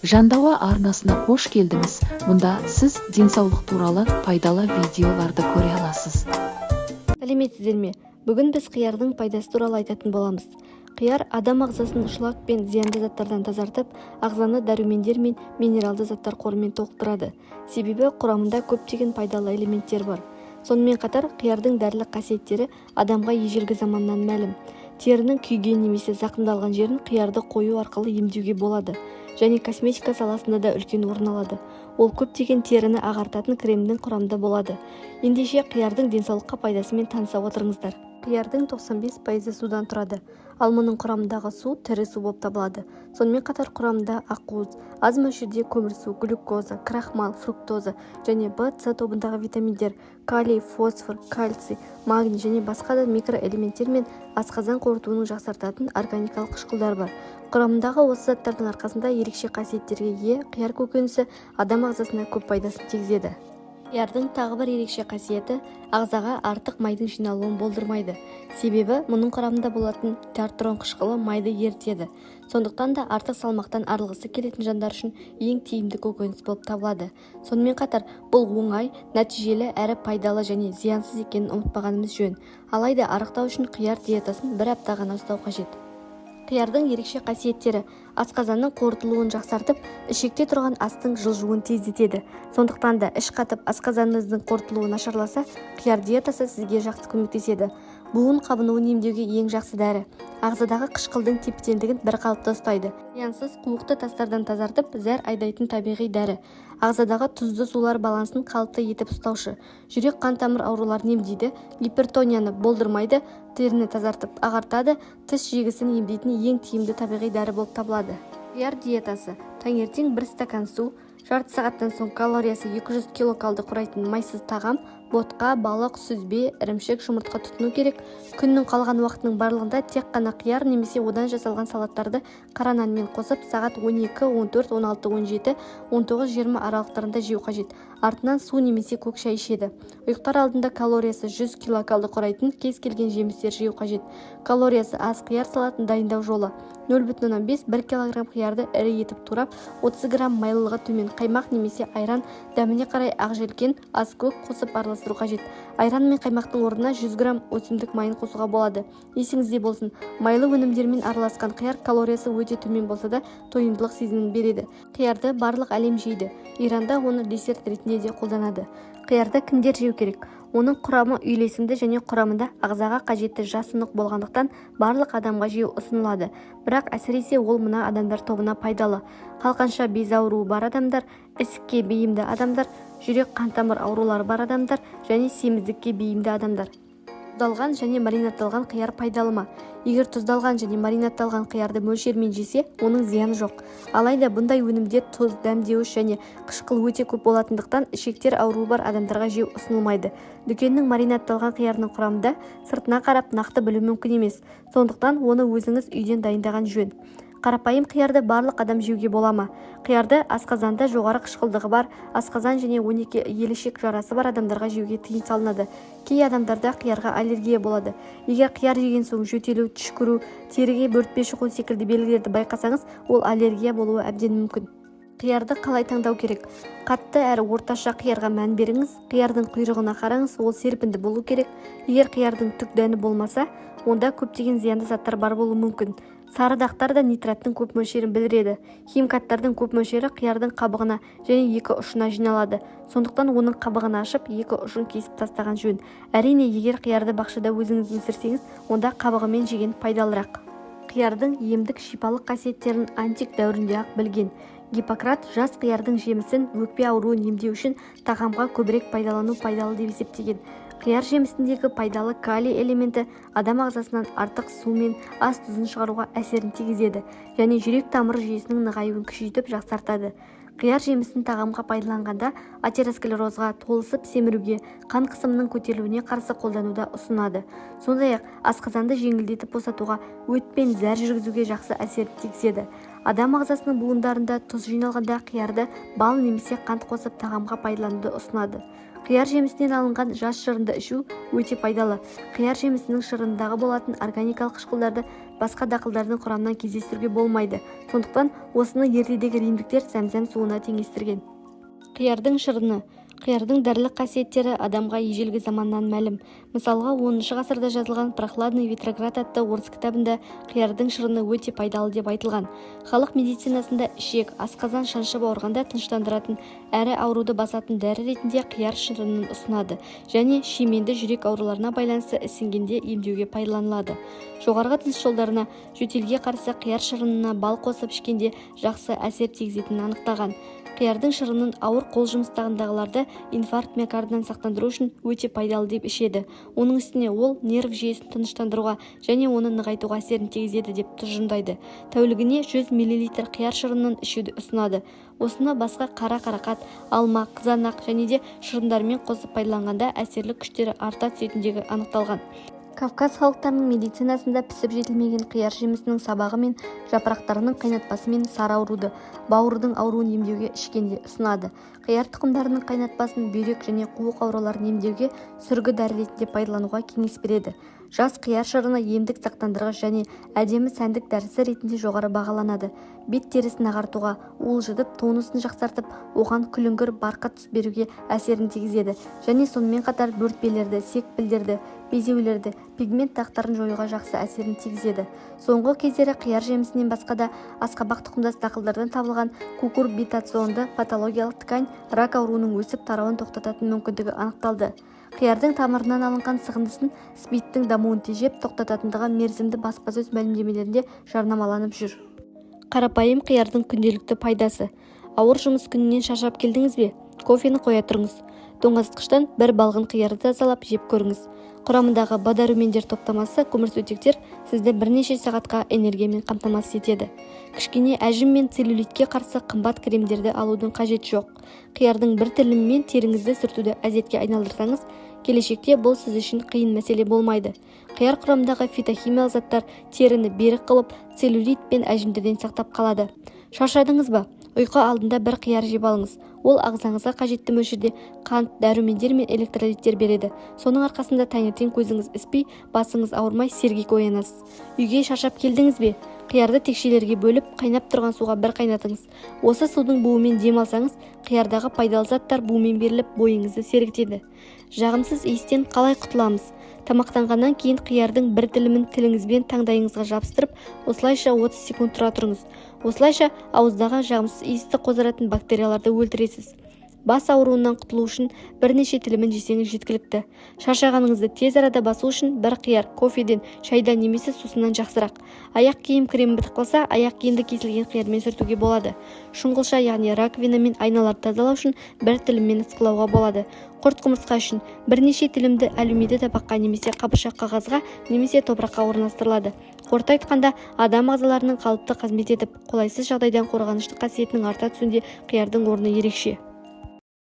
Жандауа арнасына қош келдіңіз! Мұнда сіз денсаулық туралы пайдалы видеоларды көре аласыз. Сәлеметсіздер ме! Бүгін біз қиярдың пайдасы туралы айтатын боламыз. Қияр адам ағзасын шлак пен зиянды заттардан тазартып, ағзаны дәрумендер мен минералды заттар қорымен толықтырады. Себебі құрамында көптеген пайдалы элементтер бар. Сонымен қатар қиярдың дәрілік қасиеттері адамға ежелгі заманнан мәлім. Терінің күйген немесе зақымдалған жерін қиярды қою арқылы емдеуге болады және косметика саласында да үлкен орын алады. Ол көптеген теріні ағартатын кремнің құрамында болады. Ендеше, қиярдың денсаулыққа пайдасымен таныса отырыңыздар. Қиярдың 95% судан тұрады. Ал мұның құрамындағы су тірі су болып табылады. Сонымен қатар құрамында ақуыз, аз мөлшерде көмірсу, глюкоза, крахмал, фруктоза және В, С тобындағы витаминдер, калий, фосфор, кальций, магний және басқа да микроэлементтер мен асқазан қорытуын жақсартатын органикалық қышқылдар бар. Құрамындағы осы заттардың арқасында ерекше қасиеттерге ие қияр көкөнісі адам ағзасына көп пайдасын тигізеді. Қиярдың тағы бір ерекше қасиеті – ағзаға артық майдың жиналуын болдырмайды. Себебі мұның құрамында болатын тартрон қышқылы майды ерітеді. Сондықтан да артық салмақтан арылғысы келетін жандар үшін ең тиімді көкөніс болып табылады. Сонымен қатар бұл оңай, нәтижелі әрі пайдалы және зиянсыз екенін ұмытпағанымыз жөн. Алайда арықтау үшін қияр диетасын бір апта ғана ұстау қажет. Қиярдың ерекше қасиеттері: асқазанның қорытылуын жақсартып, ішекте тұрған астың жылжуын тездетеді. Сондықтан да іш қатып, асқазаныңыздың қорытылуы нашарласа, қияр диетасы сізге жақсы көмектеседі. Буын қабынуын емдеуге ең жақсы дәрі. Ағзадағы қышқылдың тепе-теңдігін бір қалыпта ұстайды. Зиянсыз қуықты тастардан тазартып, зәр айдайтын табиғи дәрі. Ағзадағы тұзды сулар балансын қалыпты етіп ұстаушы. Жүрек қан тамыр ауруларын емдейді, гипертонияны болдырмайды, теріні тазартып, ағартады, тіс жегісін емдейтін ең тиімді табиғи дәрі болып табылады. Қияр диетасы: таңертең бір стакан су, жарты сағаттан соң калориясы 200 килокалды құрайтын майсыз тағам: ботқа, балық, сүзбе, ірімшік, жұмыртқа тұтыну керек. Күннің қалған уақытының барлығында тек қана қияр немесе одан жасалған салаттарды қара нанмен қосып, сағат 12, 14, 16, 17, 19, 20 аралықтарында жеу қажет. Артынан су немесе көк шай ішеді. Ұйықтар алдында калориясы 100 килокалды құрайтын кез келген жемістер жеу қажет. Калориясы аз қияр салатын дайындау жолы: 0,5-1 килограмм қиярды ірі етіп турап, 30 грамм майлылығы төмен қаймақ немесе айран, дәміне қарай ақжелкен, аскөк қосып араластыру қажет. Айран мен қаймақтың орнына 100 грамм өсімдік майын қосуға болады. Есіңізде болсын, майлы өнімдермен араласқан қияр калориясы өте төмен болса да, тойымдылық сезімін береді. Қиярды барлық әлем жейді. Иранда оны десерт ретінде де қолданады. Қиярды кімдер жеу керек? Оның құрамы үйлесімді және құрамында ағзаға қажетті жасұнық болғандықтан, барлық адамға жеу ұсынылады. Бірақ әсіресе ол мына адамдар тобына пайдалы: қалқанша без ауруы бар адамдар, ісікке бейімді адамдар, жүрек қан тамыр аурулары бар адамдар және семіздікке бейімді адамдар. Тұздалған және маринадталған қияр пайдалы ма? Егер тұздалған және маринадталған қиярды мөлшермен жесе, оның зияны жоқ. Алайда бұндай өнімде тұз, дәмдеуіш және қышқыл өте көп болатындықтан, ішектер ауруы бар адамдарға жеу ұсынылмайды. Дүкеннің маринадталған қиярының құрамында сыртына қарап нақты білу мүмкін емес. Сондықтан оны өзіңіз үйден дайындаған жөн. Қарапайым қиярды барлық адам жеуге бола ма? Қиярды асқазанда жоғары қышқылдығы бар, асқазан және 12 елі ішек жарасы бар адамдарға жеуге тыйым салынады. Кей адамдарда қиярға аллергия болады. Егер қияр жеген соң жөтелу, түшкіру, теріге бөртпе шығу секілді белгілерді байқасаңыз, ол аллергия болуы әбден мүмкін. Қиярды қалай таңдау керек? Қатты әрі орташа қиярға мән беріңіз. Қиярдың құйрығына қараңыз, ол серпінді болу керек. Егер қиярдың түк дәні болмаса, онда көптеген зиянды заттар бар болуы мүмкін. Сары дақтар да нитраттың көп мөлшерін білдіреді. Химикаттардың көп мөлшері қиярдың қабығына және екі ұшына жиналады. Сондықтан оның қабығын ашып, екі ұшын кесіп тастаған жөн. Әрине, егер қиярды бақшада өзіңіз өсірсеңіз, онда қабығымен жеген пайдалырақ. Қиярдың емдік, шипалық қасиеттерін антик дәуірінде-ақ білген. Гиппократ жас қиярдың жемісін өкпе ауруын емдеу үшін тағамға көбірек пайдалану пайдалы деп есептеген. Қияр жемісіндегі пайдалы калий элементі адам ағзасынан артық су мен ас тұзын шығаруға әсерін тигізеді және жүрек тамыр жүйесінің нығаюын күшейтіп, жақсартады. Қияр жемісін тағамға пайдаланғанда атеросклерозға, толысып семіруге, қан қысымының көтерілуіне қарсы қолдануда ұсынады. Сондай-ақ асқазанды жеңілдетіп босатуға, өт пен зәр жүргізуге жақсы әсерін тигізеді. Адам ағзасының буындарында тұз жиналғанда, қиярды бал немесе қант қосып тағамға пайдалануды ұсынады. Қияр жемісінен алынған жас шырынды ішу өте пайдалы. Қияр жемісінің шырынындағы болатын органикалық қышқылдарды басқа дақылдардың құрамынан кездестіруге болмайды. Сондықтан осыны ертедегі римдіктер зәмзәм суына теңестірген. Қиярдың шырыны. Қиярдың дәрілік қасиеттері адамға ежелгі заманнан мәлім. Мысалға, 10 ғасырда жазылған «Прохладный Ветроград» атты орыс кітабында қиярдың шырыны өте пайдалы деп айтылған. Халық медицинасында ішек, асқазан шаншып ауырғанда тыныштандыратын әрі ауруды басатын дәрі ретінде қияр шырынын ұсынады және шименді жүрек ауруларына байланысты ісінгенде емдеуге пайдаланылады. Жоғарғы тыныс жолдарына, жөтелге қарсы қияр шырынына бал қосып ішкенде жақсы әсер тигізетінін анықтаған. Қиярдың шырынын ауыр қол жұмыстағындағыларды инфаркт миокардынан сақтандыру үшін өте пайдалы деп ішеді. Оның үстіне ол нерв жүйесін тыныштандыруға және оны нығайтуға әсерін тигізеді деп тұжырымдайды. Тәулігіне 100 мл қияр шырынын ішуді ұсынады. Осыны басқа қара қарақат, алма, қызанақ және де шырындармен қосып пайдаланғанда әсерлі күштері арта түсетіндігі анықталған. Кавказ халықтарының медицинасында пісіп жетілмеген қияр жемісінің сабағы мен жапырақтарының қайнатпасымен сары ауруды, бауырдың ауруын емдеуге ішкенде ұсынады. Қияр тұқымдарының қайнатпасын бүйрек және қуық ауруларын емдеуге сүргі дәрі ретінде пайдалануға кеңес береді. Жас қияр шырыны емдік, сақтандырғыш және әдемі сәндік дәрісі ретінде жоғары бағаланады. Бет терісін ағартуға, уылжытып, тонусын жақсартып, оған күліңгір барқыт түс беруге әсерін тигізеді және сонымен қатар бөртпелерді, секпілдерді, безеулерді, пигмент дақтарын жоюға жақсы әсерін тигізеді. Соңғы кездері қияр жемісінен басқа да асқабақ тұқымдас дақылдардан табылған кукурбитационды патологиялық ткань рак ауруының өсіп тарауын тоқтататын мүмкіндігі анықталды. Қиярдың тамырынан алынған сығындысын СПИД-тің дамуын тежеп, тоқтататындығы мерзімді баспасөз мәлімдемелерінде жарнамаланып жүр. Қарапайым қиярдың күнделікті пайдасы. Ауыр жұмыс күнінен шаршап келдіңіз бе? Кофені қоя тұрыңыз. Тоңазытқыштан бір балғын қиярды тазалап жеп көріңіз. Құрамындағы Б дәрумендер топтамасы, көмірсутектер сізді бірнеше сағатқа энергиямен қамтамасыз етеді. Кішкене әжім мен целлюлитке қарсы қымбат кремдерді алудың қажеті жоқ. Қиярдың бір тілімімен теріңізді сүртуді әдетке айналдырсаңыз, келешекте бұл сіз үшін қиын мәселе болмайды. Қияр құрамындағы фитохимиялық заттар теріні берік қылып, целлюлит пен әжімдерден сақтап қалады. Шаршадыңыз ба? Ұйқы алдында бір қияр жеп алыңыз. Ол ағзаңызға қажетті мөлшерде қант, дәрумендер мен электролиттер береді. Соның арқасында таңертең көзіңіз іспей, басыңыз ауырмай, сергек оянасыз. Үйге шаршап келдіңіз бе? Қиярды текшелерге бөліп, қайнап тұрған суға бір қайнатыңыз. Осы судың буымен дем алсаңыз, қиярдағы пайдалы заттар бумен беріліп, бойыңызды сергітеді. Жағымсыз иістен қалай құтыламыз? Тамақтанғаннан кейін қиярдың бір тілімін тіліңізбен таңдайыңызға жабыстырып, осылайша 30 секунд тұра тұрыңыз. Осылайша ауыздағы жағымсыз иісті қоздыратын бактерияларды өлтіресіз. Бас ауруынан құтылу үшін бірнеше тілімін жесеңіз жеткілікті. Шаршағаныңызды тез арада басу үшін бір қияр кофеден, шайдан немесе сусыннан жақсырақ. Аяқ киім кремі бітіп қалса, аяқ киімді кесілген қиярмен сүртуге болады. Шұңғылша, яғни раковина мен айналарды тазалау үшін бір тіліммен ысқылауға болады. Құрт құмырсқа үшін бірнеше тілімді алюмиді табаққа немесе қабыршақ қағазға немесе топыраққа орналастырылады. Қорыта айтқанда, адам ағзаларының қалыпты қызмет етіп, қолайсыз жағдайдан қорғанышты қасиетінің арта түсуінде қиярдың орны ерекше.